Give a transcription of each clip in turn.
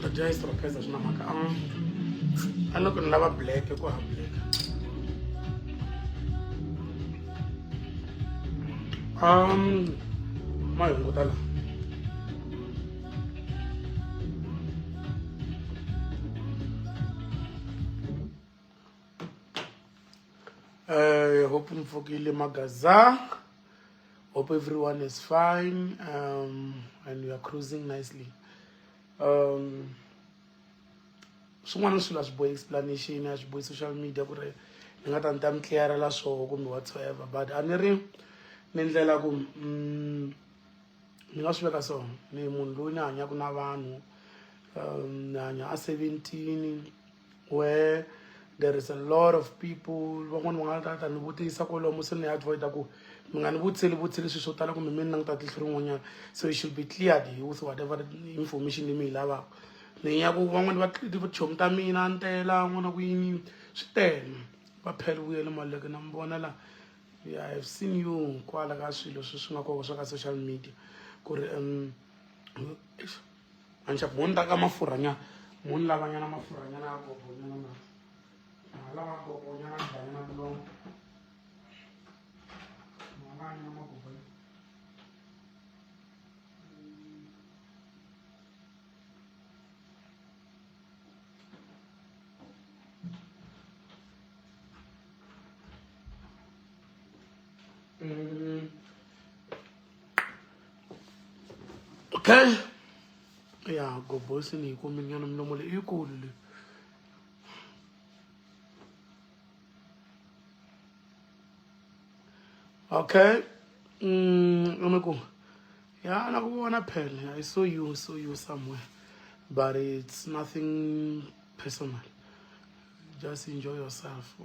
Ni ta dya hi stropeza swi na mhaka. A ni ku ni lava black ku hava black. Ma yi hunguta la. Hope mi pfukile magaza. Hope everyone is fine and we are cruising nicely. Swin'wana swilo a swi bohi explanation, a swi bohi social media ku ri ni nga ta ni ta mi clearela swoho kumbe whatsoever, but a ni ri ni ndlela ku ni nga swi veka so ni munhu loyi ni hanyaka na vanhu ni hanya a 17 where there is a lot of people. Van'wani va nga ta ta ni vutisa kwalomu, se ni avoid ku mi nga ni vutiseli vutiseli swilo swo tala kumbe mi ni languta tihlo rin'wanyana. So you should be cleared with whatever information leyi mi yi lavaka. Ni ya ku van'wani va tichomi ta mina ni tela n'wana ku yini swi tele va phela vuyelo maleke na mi vona la. Yeah, I have seen you kwala ka swilo leswi swi nga kona swa ka social media ku ri a ni xa mo ni ta ka mafurhanyana mo ni lavanyana mafurhanyana ya gobonyana na nga lava gobonyana dlanyana milomo nga lavanyana magobonyana. Okay. Ya gobosi ni yi kumile nyana milomo leyi yikulu leyi. Okay. Ni ku ya na ku vona phela I saw you somewhere, but it's nothing personal. Just enjoy yourself.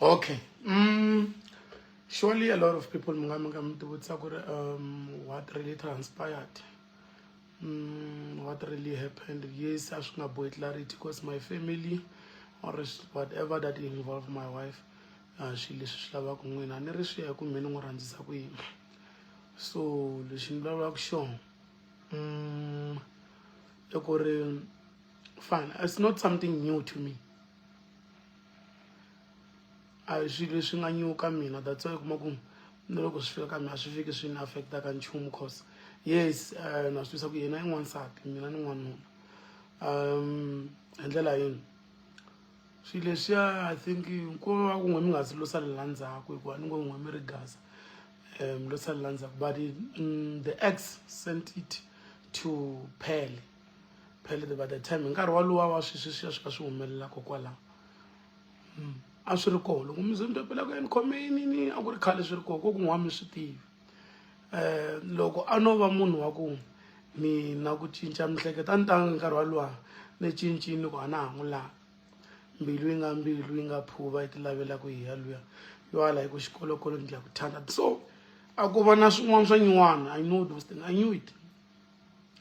Okay. Surely a lot of people mi nga mi nga mi tivutisa ku ri what really transpired, what really happened. Yes, a swi nga bohi clarity because my family or whatever that involve my wife, swilo leswi swi lavaka n'wina a ni ri swi ya hi ku mina ni n'wi rhandzisa ku yini. So lexi ni vulavulaka xona i ku ri fine, it's not something new to me. A hi swilo leswi nga new ka mina. That's why u kuma ku na loko swi fika ka mina a swi fiki swi ni affect-a ka nchumu, cause yes, na swi twisa ku yena i n'wansati, mina ni n'wanuna. Hi ndlela yini swilo leswiya, I think ku va ku n'we mi nga zi lo salela ndzhaku, hikuva ni ngo n'we mi ri gaza lo salela ndzhaku, but the ex sent it to Pele. Pele by the time hi nkarhi walowa wa sweswi swi ya swi ka swi humelela kokwalaho a swi ri kona loko mi ze mi twa phela ku ni khome yinini a ku ri khale swi ri kona ko ku n'wa mi swi tivi. Loko a no va munhu wa ku ni na ku cinca miehleketo a ni ta nkarhi walowa ni cincile ku a na ha n'wi lavi. Mbilu yi nga mbilu yi nga phuva yi ti lavela ku hi ya luya yo ala hi ku xikolokolo ndzi ya ku thanda. So a ku va na swin'wana swa nyuwana. I know those things, I knew it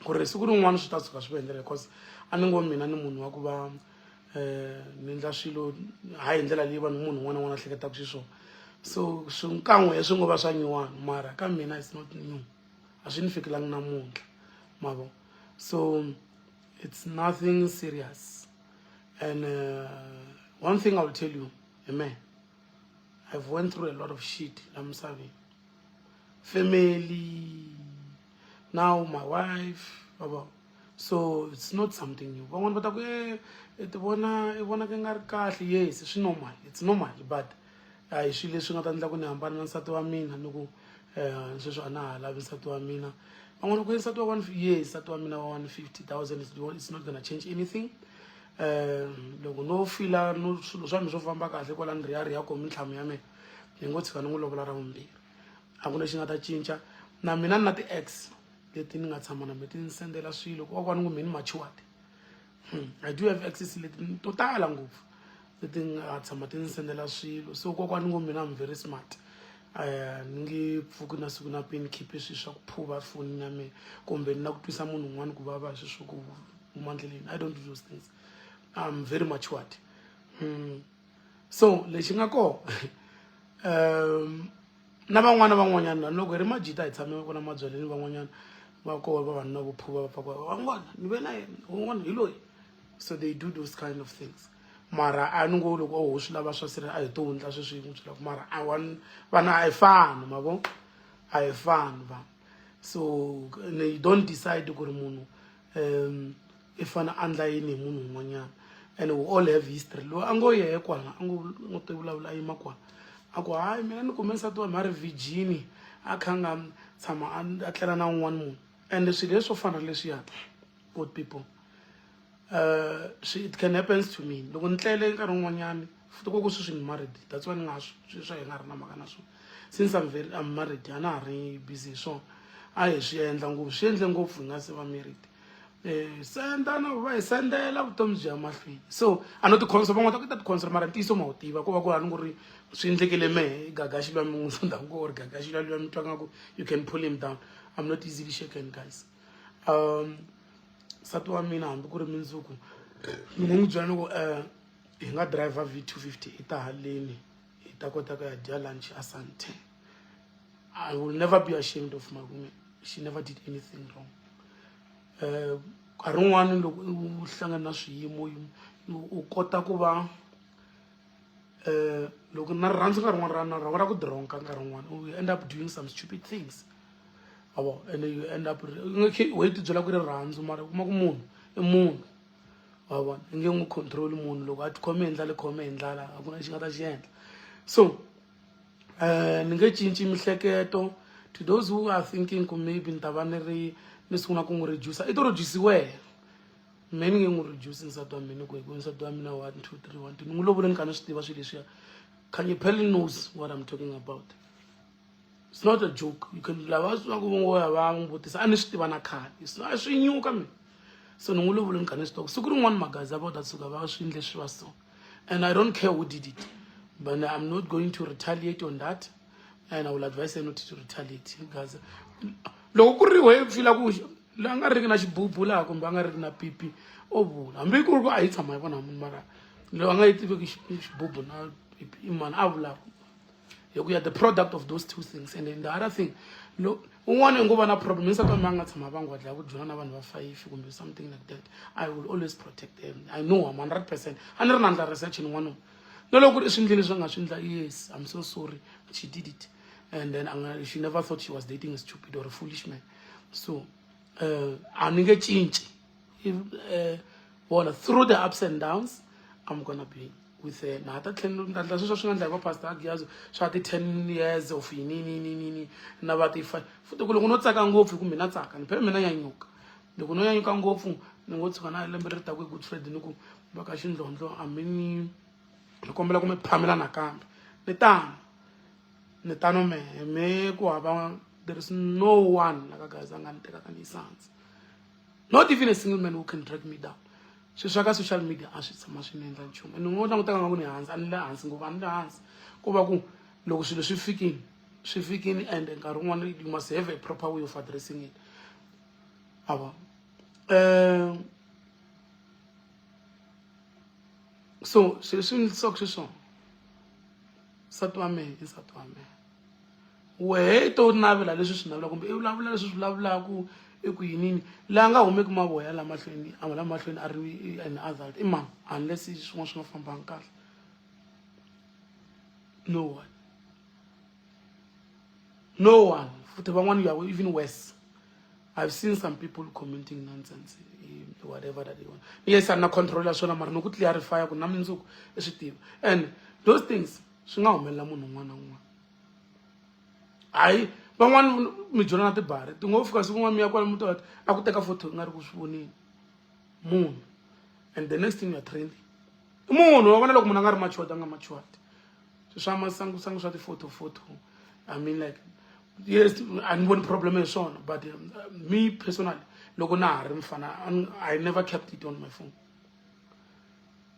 ku ri siku rin'wana swi ta tshuka swi va hi ndlela, because a ni ngo mina ni munhu wa ku va ni endla swilo hayi hi ndlela leyi vanhu munhu un'wana na un'wana a hleketaka xiswona. So swi kan'we swi ngo va swa nyuwana, mara ka mina it's not new, a swi ni fikelangi namuntlha ma vo. So it's nothing serious. And one thing I will tell you, amen, I've went through a lot of shit la misaveni, family, now my wife baba. So it's not something new. Van'wani va ta ku e i ti vona i vona ka nga ri kahle. Yes, swi normal, it's normal, but a hi swilo leswi nga ta endla ku ni hambana na nsati wa mina ni ku sweswi a na ha lavi nsati wa mina. Van'wana ku nsati wa one, yes, nsati wa mina wa 150 000 it's not gonna change anything. Loko no fila no swilo swa mina swo famba kahle kwala ni riya riya komi mintlhamu ya mina ni ngo tshika ni n'wi lovola ra vumbirhi, a ku na lexi nga ta cinca. Na mina ni na ti-ex leti ni nga tshama na me ti ni sendela swilo ku va ni ngo me ni matured. I do have exes leti to tala ngopfu leti nga tshama ti ni sendela swilo. So kokwani ngo mina I'm very smart. Ni nge pfuki na siku na pini khiphe swilo swa ku phuva fonini ya mina kumbe ni na ku twisa munhu un'wana ku vava hi swilo swa ku huma endleleni. I don't do those things, I'm very matured. So lexi nga kona Um na van'wana van'wanyana na loko hi ri majita hi tshame kona mabyaleni van'wanyana va koho vavanuna vo phuva va pfa van'wana ni ve na yena un'wana hi loyi. So they do those kind of things. Mara a ni ngo loko o ho swi lava swa sirha a hi to wundla sweswi hi n'wi byelaka mara a one vanhu a hi fani ma vo a hi fani vanhu. So you don't decide ku ri munhu um i fane a ndla yini hi munhu un'wanyana. And we all have history. Loyi a ngo yehe kwala a ngo ngo ti vulavula a yima kwala a ku hayi mina ni kume nsati wa mina a ri virgin a kha a nga tshama a tlela na un'wana munhu. And swilo leswo fana leswiya, good people, it can happens to me. Loko ni tlele nkarhi wun'wanyani futhi ku ku sweswi ni married, that's why ni nga swi swa hi nga ri na mhaka na swona. Since I'm married, a na ha ri busy hi swona. A hi swi endla ngopfu, swi endle ngopfu hi nga se va married. Senda na va hi sendela vutomi byi ya mahlweni. So a no ti-console, van'wana ta ku ta ti-console mara ntiyiso ma wu tiva ko va ku a ni ku ri swi endlekele mehe gagaxi lwa mi n'wi ndhavuko or gagaxi lwa lwa mi twa nga ku you can pull him down. I'm not easily shaken, guys. Nsati wa mina hambi ku ri mindzuku ni ngo n'wi byela ni ku hi nga driver V250 hi ta haleni hi ta kota ku ya dya lunch a Sante. I will never be ashamed of my woman. She never did anything wrong. Nkarhi wun'wani loko u hlangana na swiyimo u kota ku va loko na rirhandzu nkarhi wun'wani ra na ra ku dironka nkarhi wun'wani u end up doing some stupid things. Avo and you end up we ti byela ku ri rirhandzu mara u kuma ku munhu i munhu wa vona i nge n'wi control munhu loko a tikhome hi ndlala i khome hi ndlala a ku na lexi nga ta xi endla. So ni nge cinci mihleketo. To those who are thinking ku maybe ni ta va ni ri ni sungula ku n'wi reduce, i to reduce wehe. Mehe ni nge n'wi reduce nsati wa mina ku hi ku nsati wa mina 1 2 3 1 2 ni n'wi lovole ni kha ni swi tiva swilo leswiya. Kanye Pelly knows what I'm talking about. It's not a joke. You can lava swi ku ngo ya va n'wi vutisa a ni swi tiva na khale. It's not swi nyuka mina. So ni n'wi lovole ni kha ni swi tiva. Siku rin'wana magaza va ta tshuka va swi endle swi va so. And I don't care who did it, but I'm not going to retaliate on that, and I will advise her not to retaliate. Gaza loko ku ri wehe fila ku la nga riki na xibubu laha kumbe a nga riki na pipi o vula hambi ku ri ku a yi tshama hi vona munhu mara loyi a nga yi tiveki xibubu na pipi i mani a vulaka hi ku ya the product of those two things. And then the other thing, lo un'wana i ngo va na problem nsati wa mina a nga tshama va ngo dlaya ku dyona na vanhu va 5 kumbe something like that. I will always protect them. I know I'm 100%. A ni ri na ndla research ni n'wanuna na loko ku ri i swi ndlile swi nga swi ndla, yes, I'm so sorry she did it. And then she never thought she was dating a stupid or a foolish man. So a ni nge cinci. Vona through the ups and downs I'm gonna be with her. Na ta tlhela ni ta endla sweswo swi nga endla hi va pastor Agiyazo swa ti 10 years of yini yini yini yini na va ti 5 futhi ku loko no tsaka ngopfu hi ku mina tsaka ni phela mina nyanyuka loko no nyanyuka ngopfu ni ngo tshuka na lembe leri taka hi Good Friday ni ku va ka xindlondlo a mi ni ni kombela ku mi phamela nakambe ni tano ni tano mehe me ku hava there is no one la ka guys a nga ni tekaka ni yisa hansi. Not even a single man who can drag me down. Swilo swa ka social media a swi tshama swi ni endla nchumu. And ngo langutaka nga ku ni hansi a ni le hansi ngopfu a ni le hansi ko va ku loko swilo swi fikini swi fikini and nkarhi wun'wana you must have a proper way of addressing it. Avo so swilo swi endlisaka xiswona nsati wa mehe i nsati wa mehe. Wehe i to navela leswi swi navelaka kumbe i vulavula leswi swi vulavulaka i ku yinini laha nga humeki mavoya la mahlweni a la mahlweni a ri an adult i mani unless swin'wana swi nga fambanga kahle. No one, no one. Futhi van'wana you are even worse. I've seen some people commenting nonsense, whatever that they want. Yes, a na control ya swona mara ni ku clarify ku na mindzuku i swi tiva. And those things swi nga humelela munhu un'wana na un'wana. Hayi van'wana mi dyondza na tibari ti ngo fika siku rin'wana mi ya kwala mi twa a ku teka photo i nga ri ku swi voneni munhu and the next thing you are trending. I munhu wa vona loko munhu a nga ri matured a nga matured. Swilo swa masangusangu swa ti-photo photo, I mean like yes a ni voni problem hi swona but me personally loko na ha ri mfana I never kept it on my phone.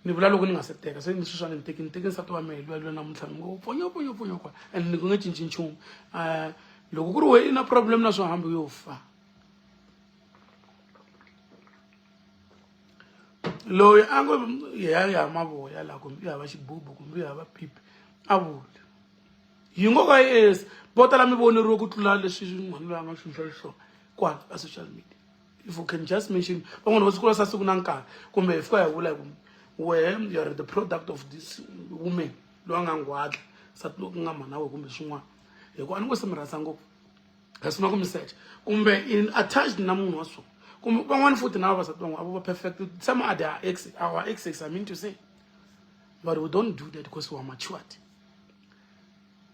Ni vula loko ni nga se teka se ni sweswi a ni teki ni teki nsati wa mehe luya luya namuntlha ni ngo pfonyo pfonyo pfonyo kwala and ni ku nge cinci nchumu. Loko ku ri wehe i na problem na swo hambi yo fa. Loyi a ngo ya ya mavoya la kumbe i hava xibubu kumbe i hava pipi a vuli. Yi ngo ka yes vo tala mi voneriwe ku tlula leswi n'wana loyi a nga swi endla xiswona kwala ka social media. If you can just mention van'wana va siku sa siku na nkarhi kumbe hi fika hi vula hi ku wehe you are the product of this woman loyi a nga nghwadla nsati loyi ku nga mhana we kumbe swin'wana hi ku a ni ngo se mi rhandza ngopfu hi sungula ku mi secha kumbe in attached na munhu wa so kumbe van'wani futhi na vavasati van'wana a vo va perfect. Some are their ex, our exes, I mean to say, but we don't do that because we are matured.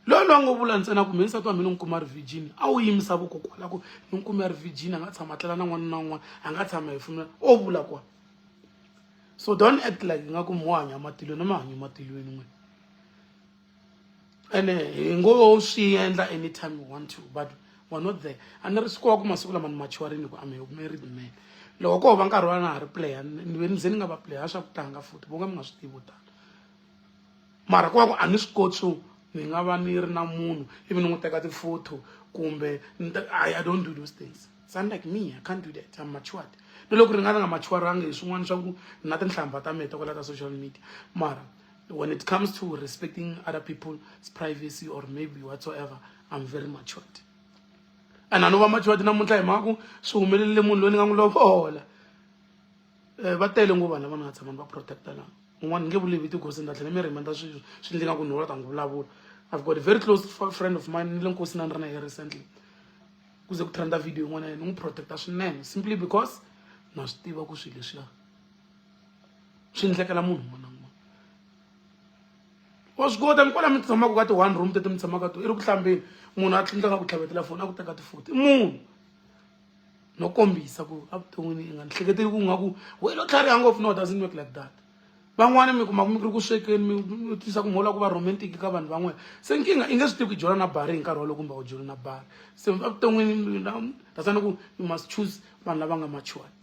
Loyi loyi a ngo vula ntsena ku mina nsati wa mina ni kuma ri virgin a wu yimisa voko kwala ku ni kume ri virgin a nga tshama tlela na n'wana na un'wana a nga tshama hi fumela o vula kwa. So don't act like ingaku mo hanya matilweni ma hanyi matilweni n'wina ene hi ngo swi endla anytime we want to, but we're not there. A ni ri swi kova ku masiku lama ni machuwarini ku I'm a married man. Loko ko va nkarhi wa na ha ri player ni ve ni ze ni nga va player swa ku tlanga futhi vo nga mi nga swi tivi vo tala mara ko va ku a ni swi koti swo ni nga va ni ri na munhu ivi ni n'wi teka ti-photo kumbe I don't do those things. It's unlike me. I can't do that. I'm matured. Ni loko ri nga ri nga matureangi hi swin'wana swa ku na tinhlamba ta mina ta kwala ka social media mara when it comes to respecting other people's privacy or maybe whatsoever, I'm very matured. And a no va matured namuntlha hi mhaka ku swi humelerile munhu loyi ni nga n'wi lovola. Va tele ngopfu vanhu lava ni nga tshama ni va protecta laha un'wana ni nge vuli vito because ni ta tlhela mi reminder swilo swi ndli nga ku ni ta n'wi vulavula. I've got a very close friend of mine ni le nkosini a ni ri na ye recently ku ze ku trenda video yin'wana ya yena ni n'wi protecta swinene simply because na swi tiva ku swilo leswiya swi endlekela munhu un'wana na un'wana. Wa swi kota mi kwala mi tshamaka ka ti-one room tete mi tshamaka to i ri ku hlambeni munhu a tlhandleka ku tlhavetela foni a ku teka tifoto i munhu no kombisa ku evuton'wini i nga ni hleketeli ku nga ku we lo tlhariha ngopfu. No, doesn't work like that. Van'wani mi kuma mi ri ku swekeni mi twisa ku mhola ku va romantic ka vanhu van'wana se nkingha i nge swi tivi ku jola na bari hi nkarhi wolowo kumbe a wu joli na bari se evuton'wini that's why ni ku you must choose vanhu lava nga matured.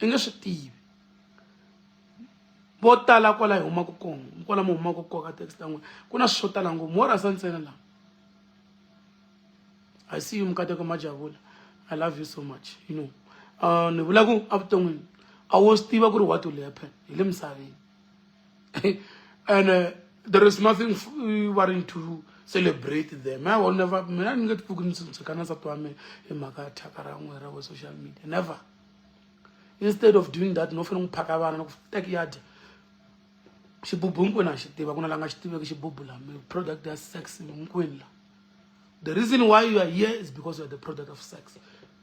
I nge swi tivi vo tala kwala hi humaka kona kwala mi humaka kona ka text ta n'wina ku na swilo swo tala ngopfu mo rhasa ntsena laha. I see you Mkateko Majabula. I love you so much. Ni vula ku evuton'wini a wo swi tiva ku ri what will happen hi le misaveni and there is nothing worrying to celebrate them. I will never mina ni nge ti pfuki ni tshika na nsati wa mina hi mhaka ya thyaka ra n'we ra vo social media, never. Instead of doing that no fanele n'wi phaka vana na ku teki ya dya xibubu hinkwenu a xi tiva ku na la nga xi tiveki xibubu la product ya sex hinkwenu la. The reason why you are here is because you are the product of sex.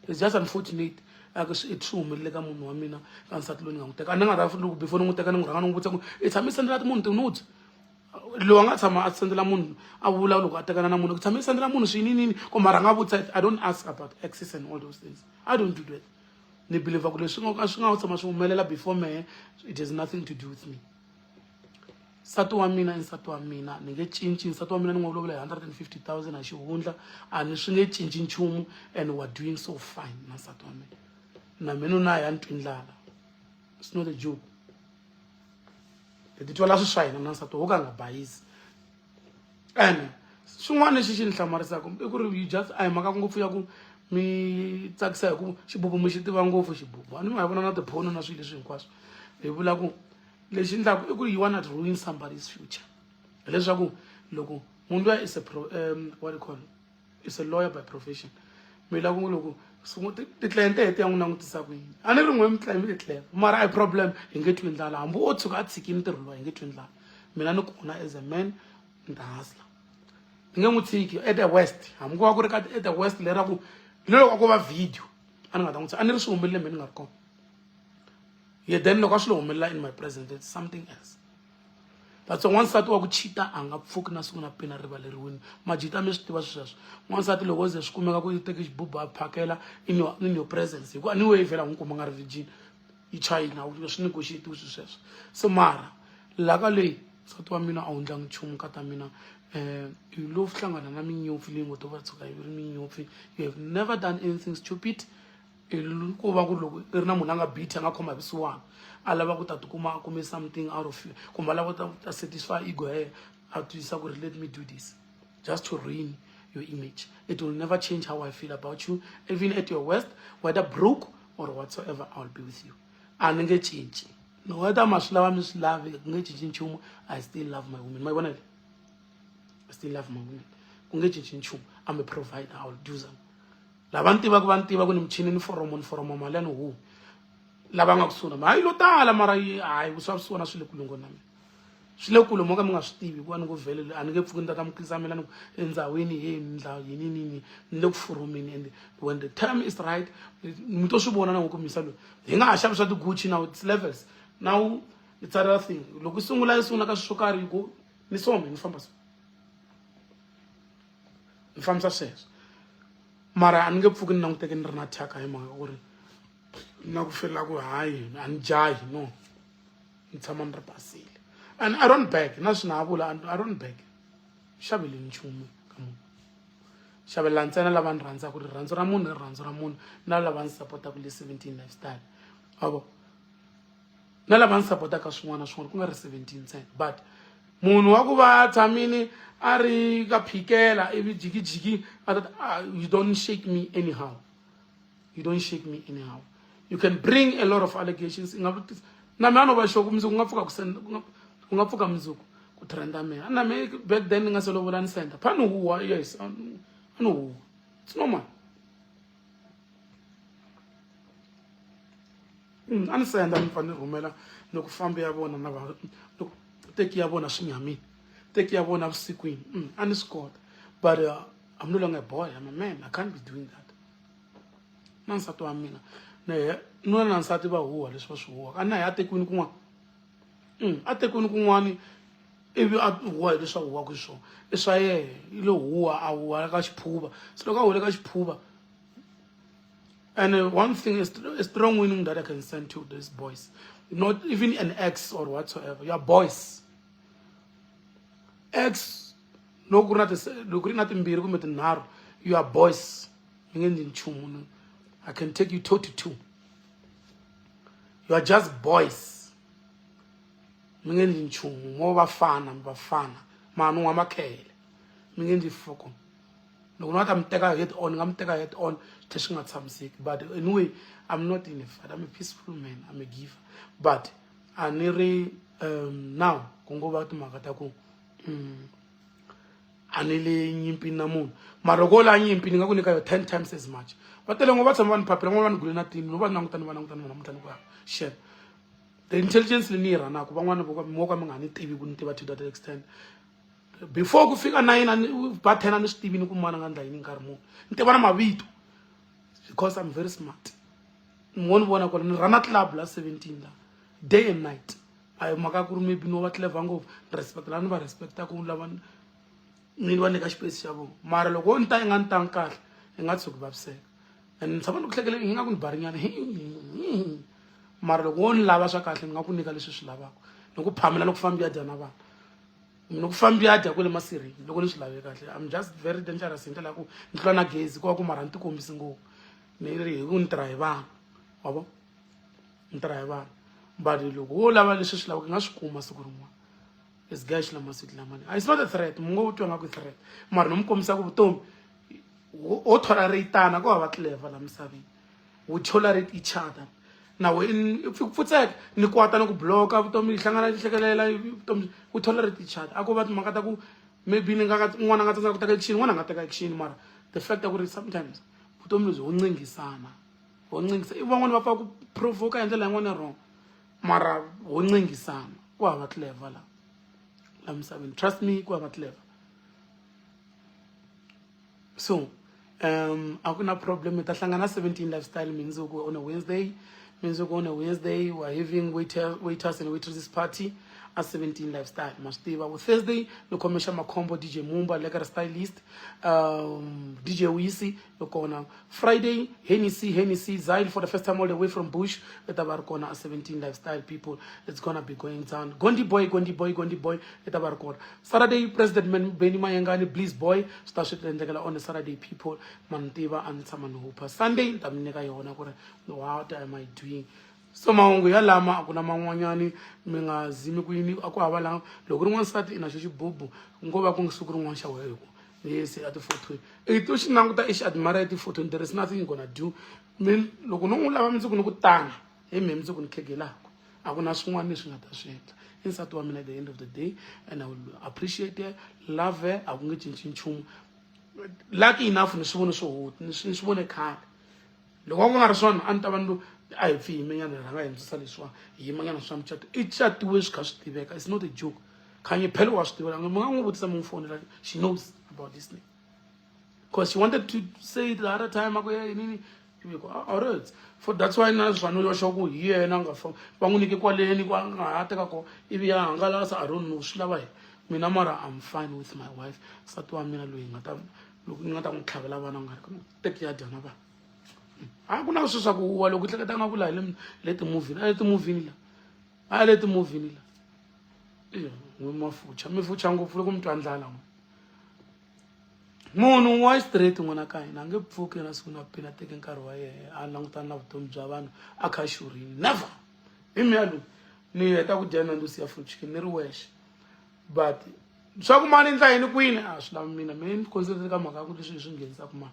It's just unfortunate a ku swi swi humelele ka munhu wa mina ka nsati loyi ni nga n'wi teka a ni nga ta loko before ni n'wi teka ni n'wi rhanga ni n'wi vutisa ku i tshame i sendela munhu ti-nudes loyi a nga tshama a sendela munhu a vula loko a tekana na munhu ku tshame i sendela munhu swininini kumbe a rhanga a vutisa. I don't ask about access and all those things. I don't do that. Ni believe ku leswi nga swi nga tshama swi humelela before mehe it has nothing to do with me. Nsati wa mina i nsati wa mina ni nge cinci nsati wa mina ni n'wi vulavula hi 150 000 a xihundla a ni swi nge cinci nchumu and we are doing so fine na nsati wa mina na mina na ya ni twi ndlala. It's not a joke. Hi titwela swi swa hina na nsati wo ka nga bayisi and swin'wana lexi xi ni hlamarisaka i ku ri you just a hi mhaka ngopfu ya ku mi tsakisa hi ku xibubu mi xi tiva ngopfu xibubu a ni ma hi vona na tiphono na swilo leswi hinkwaswo hi vula ku lexi endlaku i ku you wanna ruin somebody's future hileswaku loko munhu luya is a pro, what do you call it? Is a lawyer by profession mi lava ku loko ti-client hi ti ya n'wi langutisa ku yini a ni ri n'we mi ti-clever mara a hi problem hi nge twi ndlala hambi o tshuka a tshikile ntirho lowu hi nge twi ndlala mina ni kona as a man ni ta hustler ni nge n'wi tshiki at the west hambi ku va ku ri ka at the west lera ku ni loko a ko va video a ni nga ta n'wi tshika a ni ri swi humelele mina ni nga ri kona ye then loko a swi lo humelela in my presence it's something else. But so n'wansati wa ku cheata a nga pfuki na siku na pina rivaleriwini majita mi swi tiva swi sweswo n'wansati loko o ze swi kumeka ku yi teke xibubu a phakela in your presence hikuva anyway vhela n'wi kuma nga ri virgin yi chayina swi negotiate swi sweswo se mara laka leyi nsati wa mina a wu ndlangi nchumu ka ta mina i lo hlangana na minyopfi leyi ngo to va tshuka yi ri minyopfi. You have never done anything stupid. Ku va ku ri loko i ri na munhu a nga bithi a nga khoma hi vusiwana a lava ku ta tikuma a kume something out of you kumbe a lava ku ta satisfy ego ya yena a twisisa ku ri let me do this just to ruin your image. It will never change how I feel about you. Even at your worst, whether broke or whatsoever, I will be with you. A ni nge cinci no whether ma swi lava mi swi lavi ku nge cinci nchumu. I still love my woman. Ma yi vona le. Still love my women. Ku nge cinci nchumu. I'm a provider. I will do some. Lava ni tivaka va ni tiva ku ni michini ni foromo ni foromo mali ya ni huwi. Lava nga kusuhi na mina hayi lo tala mara hayi swa vusiwana swi le kule ngopfu na mina. Swi le kule mo ka mi nga swi tivi hikuva ni ngo vhele a ni nge pfuki ni ta ta mi khisamela ni ku endhawini he ni ndla yini yini ni le ku foromeni and when the time is right mi to swi vona na ku misa loyi hi nga ha xavi swa ti-Gucci now it's levels now it's another thing loko yi sungula yi sungula ka swilo swo karhi yi ku ni so me ni famba so ni fambisa sweswo mara a ni nge pfuki ni languteke ni ri na thyaka hi mhaka ku ri na ku fela ku hayi a ni jahi no ni tshama ni ri basile and I don't beg na swi na vula I don't beg xaveli nchumu ka munhu xavelela ntsena lava ni rhandzaka rirhandzu ra munhu rirhandzu ra munhu na lava ni sapotaka le 17 lifestyle avo na lava ni sapotaka swin'wana na swin'wana ku nga ri 17 ntsena but munhu wa ku va a tshamile a ri ka phikela ivi jikijiki a ta ah, you don't shake me anyhow. You don't shake me anyhow. You can bring a lot of allegations. I nga vutisa na mina no va sure ku mundzuku ku nga pfuka ku senda ku nga pfuka mundzuku ku trenda mina na me back then ni nga se lovola ni senda pha ni huwa yes a ni huwa it's normal. A ni senda ni pfa ni rhumela ni ku fambi ya vona na va ni ku teki ya vona swinyamini teki ya vona vusikwini. A ni swi kota but I'm no longer a boy, I'm a man. I can't be doing that. Na nsati wa mina na nuna na nsati va huwa leswi va swi huwaka a na hi a tekiwini kun'wana. A tekiwini kun'wani ivi a huwa hi leswi a huwaka hi swona i swa yehe i lo huwa a huwa ka xiphuva se loko a huwile ka xiphuva. And one thing is a strong winning that I can send to these boys, not even an ex or whatsoever. You are boys. Ex loko ku ri na loko ku ri na timbirhi kumbe tinharhu, you are boys. Mi nge endli nchumu. I can take you 2 to 2. You are just boys. Mi nge endli nchumu. Mo vafana, mi vafana. Manu wa makhele. Mi nge endli foko. Loko ni nga ta mi teka head on, ni nga mi teka head on, swi tlhela swi nga tshamiseki. But anyway, I'm not in a fight. I'm a peaceful man. I'm a giver. But a ni ri now ku ngo va timhaka ta ku a ni le nyimpini na munhu mara loko wo la nyimpi ni nga ku nyika yo 10 times as much. Va tele ngo va tshama va ni phapela ngo va ni gule na tini no va languta ni va languta ni va namuntlha ni ku shit. The intelligence leyi ni yi rhanaka van'wana vo ka mo ka mi nga ni tivi ku ni tiva to that extent. Before ku fika 9 a ni ba 10 a ni swi tivi ni ku mani a nga ndla yini nkarhi muni. Ni tiva na mavito because I'm very smart. Mo ni vona kwala ni rhana club la 17 la day and night. A hi mhaka ku ri maybe no va clever ngopfu ni respect la ni va respecta ku lava ni va nyika xipesi xa vona mara loko wo ni ta i nga ni tangi kahle i nga tshuki vaviseka and ni tshama ni ku hlekeleni yi nga ku ni barinyana mara loko wo ni lava swa kahle ni nga ku nyika leswi swi lavaka ni ku phamela ni ku fambi ya dya na vanhu ni ku fambi ya dya kwale masirheni loko ni swi lave kahle. I'm just very dangerous hi ndlela ya ku ni tlula na gezi ko va ku mara ni tikombisi ngopfu ni ri hi ku ni tirha hi vanhu wa vo ni tirha hi vanhu but loko wo lava leswi swi lavaka i nga swi kuma siku rin'wana. This guy xi lama siku lamani it's not a threat mu ngo twa nga ku threat mara no mu kombisa ku vutomi ho tolerate-ana ku hava clever la misaveni. We tolerate each other na we ku pfutseka ni kwata ni ku bloka vutomi yi hlangana yi hlekelela vutomi we tolerate each other a ko va timhaka ta ku maybe ni nga un'wana a nga tsandzeka ku teka action un'wana a nga teka action mara the fact ya ku ri sometimes vutomi lebyi ho ncingisana ho ncingisa i van'wani va pfa ku provoka hi ndlela yin'wana ya wrong mara ho ncingisana ku hava clever la la misaveni trust me ku hava clever. So a ku na problem hi ta hlangana 17 lifestyle mindzuku on a Wednesday. Mindzuku on a Wednesday we are having waiters and waitresses party a 17 lifestyle ma swi tiva. Thursday ni khome xa makhombo DJ Mumba lekker stylist DJ Wisi i kona. Friday Hennessy Hennessy Zyle for the first time all the way from Bush i ta va ri kona a 17 lifestyle people. It's gonna be going down. Gondi boy Gondi boy Gondi boy i ta va ri kona. Saturday President Benny Mayengani Bliss boy swi ta swi endlekela on a Saturday people ma ni tiva a ni tshama ni hupha. Sunday ni ta mi nyika yona ku ri what am I doing. So mahungu ya lama a ku na man'wanyani mi nga zimi ku yini a ku hava la loko ri n'wansati i na xo xibubu ngo va ku siku rin'wana xa wena hi ku yes a tifotweni i to xi languta i xi admire etifotweni there is nothing you gonna do. Min loko no n'wi lava mundzuku ni ku tana hi mehe mundzuku ni khegelaka a ku na swin'wana leswi nga ta swi endla. I nsati wa mina at the end of the day, and I will appreciate her, love her. A ku nge cinci nchumu. Lucky enough ni swi vone swo huta, ni swi vone khale. Loko a ku nga ri swona a ni ta va ni a hi pfi yimenyana, hi rhanga hi hundzisa leswiwa, hi yimanyana swa mucato. I catiwe swi kha swi tiveka, it's not a joke. Khanye phela wa swi tivela, mi nga n'wi vutisa, mi n'wi fonela, she knows about this thing, because she wanted to say it the other time. A ku yini ivi ku alright, for that's why na swanu yoxa ku hi yena a nga fa va n'wi nyike kwaleni ku a nga ha teka kona ivi ya hangalasa. I don't know swi lava hi mina, mara I'm fine with my wife. Nsati wa mina loyi nga ta loko ni nga ta n'wi tlhavela vana nga ri teki ya dya na vana. A ku na swilo swa ku huwa loko u hleketa nga ku laha le le timovhini, a le timovhini la, a le timovhini la. N'wi mafucha mi fucha ngopfu loko mi twa ndlala n'we. Munhu wa straight n'wana ka hina a nge pfuki na siku na pina teke nkarhi wa yena a langutana na vutomi bya vanhu a kha a xurhini, never. Hi miya loyi ni heta ku dya Nando's ya fruit chicken ni ri wexe, but swa ku mani ndla yini kwini a swi lavi mina. Mina ni concentrate ka mhaka ya ku leswi hi swi nghenisaka mali.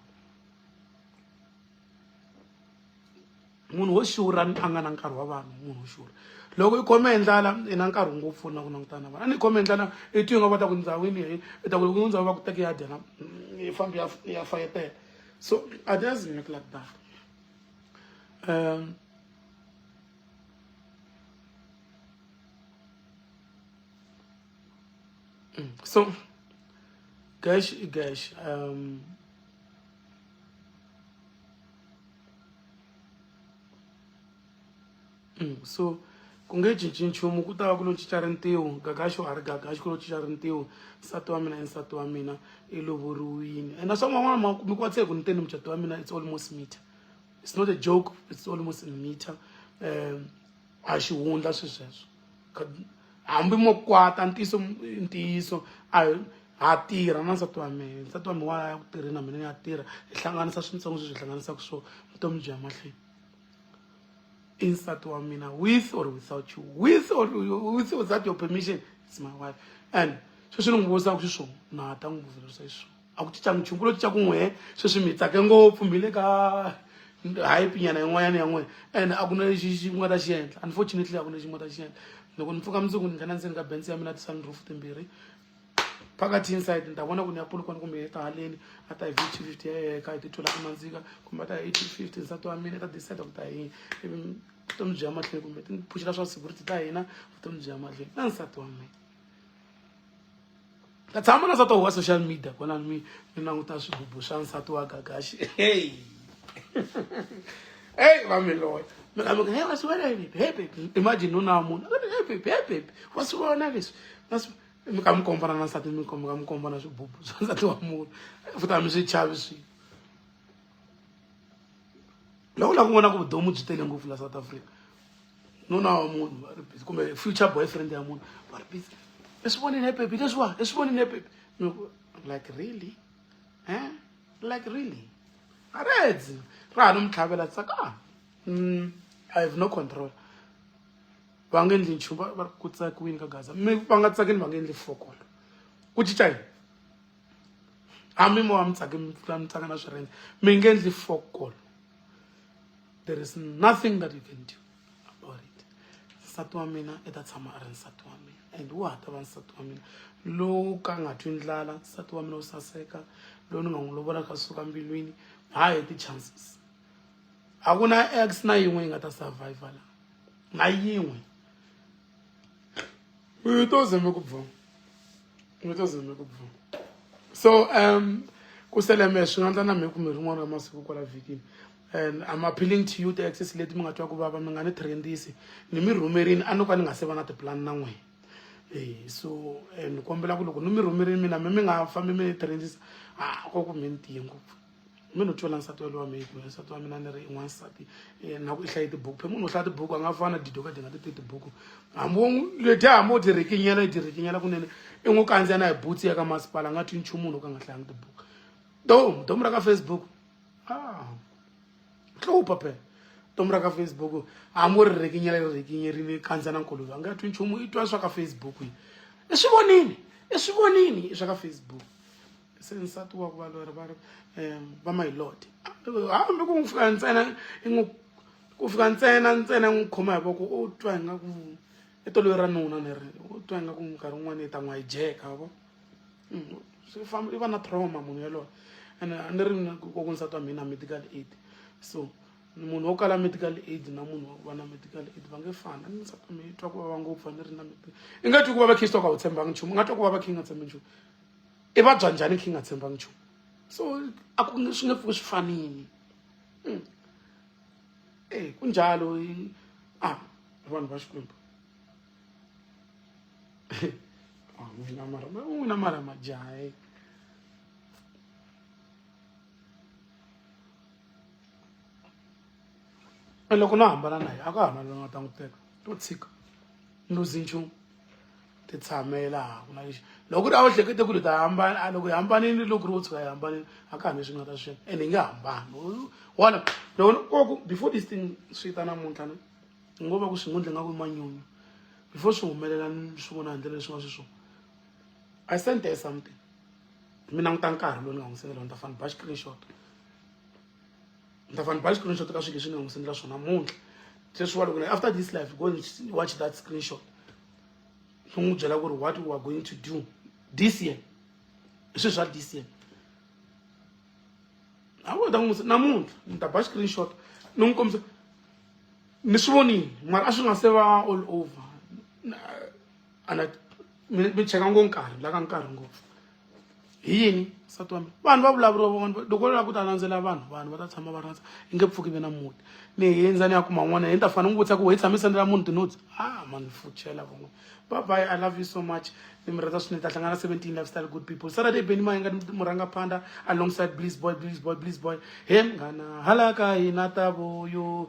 Munhu wo xurha a nga na nkarhi wa vanhu, munhu wo xurha loko i khome hi ndlala i na nkarhi ngopfu na ku langutana na vanhu. A ni khome hi ndlala i twi nga va ta ku ndzawini hi i ta ku loko ndzhawu va ku teke ya dya na yi fambi ya ya fayetela. So it doesn't look like that. So gash gash so ku nge cinci nchumu, ku ta va ku lo cinca rintiho. Gagaxo a ri gagaxi, ku lo cinca rintiho. Nsati wa mina i nsati wa mina, i lovoriwile. And naswona van'wana mi kwatise ku ni teni mucato wa mina, it's almost meter, it's not a joke, it's almost a meter. A xihundla swi sweswo, hambi mo kwata ntiyiso ntiyiso a ha tirha na nsati wa mina. Nsati wa mina wa ya ku tirheni na mina ni ya tirha, hi hlanganisa swintsongo sweswi hi hlanganisaka swo vutomi byi ya mahlweni. I nsati wa mina with or without you, with or with without your permission, it's my wife. And sweswi ni n'wi vutisaka xiswona, na ha ta n'wi vuzerisa xiswona. A ku cincangi nchumu, ku lo cinca ku n'we sweswi mi tsake ngopfu, mi le ka hype nyana yin'wanyana ya n'wina, and a ku na lexi xi nga ta xi endla. Unfortunately, a ku na lexi nga ta xi endla. Loko ni pfuka mundzuku ni nghena ndzeni ka Benz ya mina, ti-sunroof timbirhi phakathi inside, ni ta vona ku ni ya Polokwane kumbe ta haleni, a ta hi V 250 ya yena kha hi titwela ku nandzika, kumbe a ta hi 250. Nsati wa mina i ta decide ku ta hi yini, ivi vutomi byi ya mahlweni, kumbe ti phuxela swa security ta hina, vutomi byi ya mahlweni na nsati wa mina. Ta tshama na nsati wa social media kona mi mi languta swigubu swa nsati wa Gagashi. Hey hey, va mi loya mi nga mi hey, wa swi vona baby? Hey baby, imagine nuna wa munhu, hey baby, hey baby, wa swi vona leswi? Mi ka mi kombana na nsati, mi ka mi kombana swigubu swa nsati wa munhu, futhi a mi swi chavi swilo. Loko la ku vona ku vudomu byi tele ngopfu la South Africa, nuna wa munhu va ri busy, kumbe future boyfriend ya munhu va ri busy, i swi vonile baby leswiwa, i swi vonile baby? Mi ku like really, eh, like really? A redzi ra ha no mi tlhavela tsaka. I have no control. Va nge endli nchumu, va ri ku tsakiwini ka Gaza, mi va nga tsakini, va nge endli fokolo. Ku cinca yini? Hambi mo va mi tsaki, mi tsaka na swirhendze, mi nge endli fokolo. There is nothing that you can do about it. Nsati wa mina i ta tshama a ri nsati wa mina, and wa ha ta va nsati wa mina lowu ka nga twi ndlala, nsati wa mina wo saseka lowu ni nga n'wi lovola ka suka mbilwini. Hayi ti-chances, a ku na ex na yin'we yi nga ta survive la, na yin'we. Mi to ze mi ku bvu, mi to ze mi ku bvu. So ku sele me swi nga endla na me kumbe rin'wana ra masiku kwala vhikini. And I'm appealing to you, ti-access leti mi nga twa ku vava, mi nga ni trendisi, ni mi rhumerini a no ka ni nga se va na tipulani na n'wina. E so ni kombela ku loko ni mi rhumerini mina mi nga fambi mi ni trendisa. A ko ku mi ni tiye ngopfu, mi no twela nsati walowa mi ku nsati wa mina ni ri i n'wansati na ku i hlaye tibuku. Phe munhu u hlaya tibuku a nga fana didoka di nga ti tibuku, hambi wo letiya, hambi wo ti rhikinyela, i ti rhikinyela kunene, i n'wi kandziya na hi butsi ya ka masipala, a nga twi nchumu. Munhu o ka nga hlayanga tibuku, domu domu ra ka Facebook, ah, hlupha phela domu ra ka Facebook, hambi wo ri rhikinyela, ri rhikinyerini, kandziya na nkuluve, a nga twi nchumu. I twa swa ka Facebook, i swi vonini, i swi vonini, i swa ka Facebook. Se nsati wa ku va lori va ri va my lord, hambi ku fika ntsena i n'wi ku fika ntsena ntsena n'wi khoma hi voko, u twa ingaku I toloveri ra nuna ni ri u twa ingaku nkarhi wun'wani i ta n'wi hijack wa vo swi famba i va na trauma munhu yaloye ene a ni ri ku nsati wa mina medical aid so munhu wo kala medical aid na munhu wa ku va na medical aid va nge fani a ni nsati wa mina i twa ku vava ngopfu a ni ri na i nga twi ku vava khe ka u tshembangi nchumu u nga twa ku vava khe i nga tshembi nchumu i vabya njhani khe i nga tshembangi nchumu so a ku swi nge pfuki swi fanini e kunjalo a vanhu va xikwembu n'wina mara n'wina mara majaha loko no hambana na yena a ka ha na loyi nga ta n'wi teka to tshika luzi nchumu ti tshamela ha ku na lexi loko ku ri a wu hlekete ku ri ta hambana a loko hi hambanile loko ri wo tshuka hi hambanile a ka ha ni swi nga ta swi ende hi nge hambani wona loko koku before this thing swi ta namuntlha ni ngo va ku swi ngo ndle nga ku manyunyu before swi humelela ni swi vona hi ndlela leswi nga xiswona I sent her something mi languta nkarhi lowu ni nga n'wi sendela ni ta fana ba screenshot ni ta fana ba screenshot ka swilo leswi ni nga n'wi sendela swona namuntlha sweswiwa loko after this life go and watch that screenshot ni n'wi byela ku ri what we are going to do this year hi swilo swa this year a wo ta n'wi namuntlha ni ta ba screenshot ni n'wi kombisa ni swi vonile mara a swi nga se va all over ana mi cheka ngo nkarhi la ka nkarhi ngopfu hi yini nsati wa mina vanhu va vulavuriwa van'wana loko lava ku ta landzela vanhu vanhu va ta tshama va rhandza i nge pfuki ve na muti ni hindza ni ya kuma n'wana hi ni ta fana n'wi vutisa ku hi tshame sendela munhu tinotsi ah mani fuchela van'wana bye bye I love you so much ni mi rhandza swinene ta hlangana 17 lifestyle good people Saturday Benny Mayenga murangaphandha alongside Bliss Boy Bliss Boy Bliss Boy he munghana hala ka hina ta vuyo.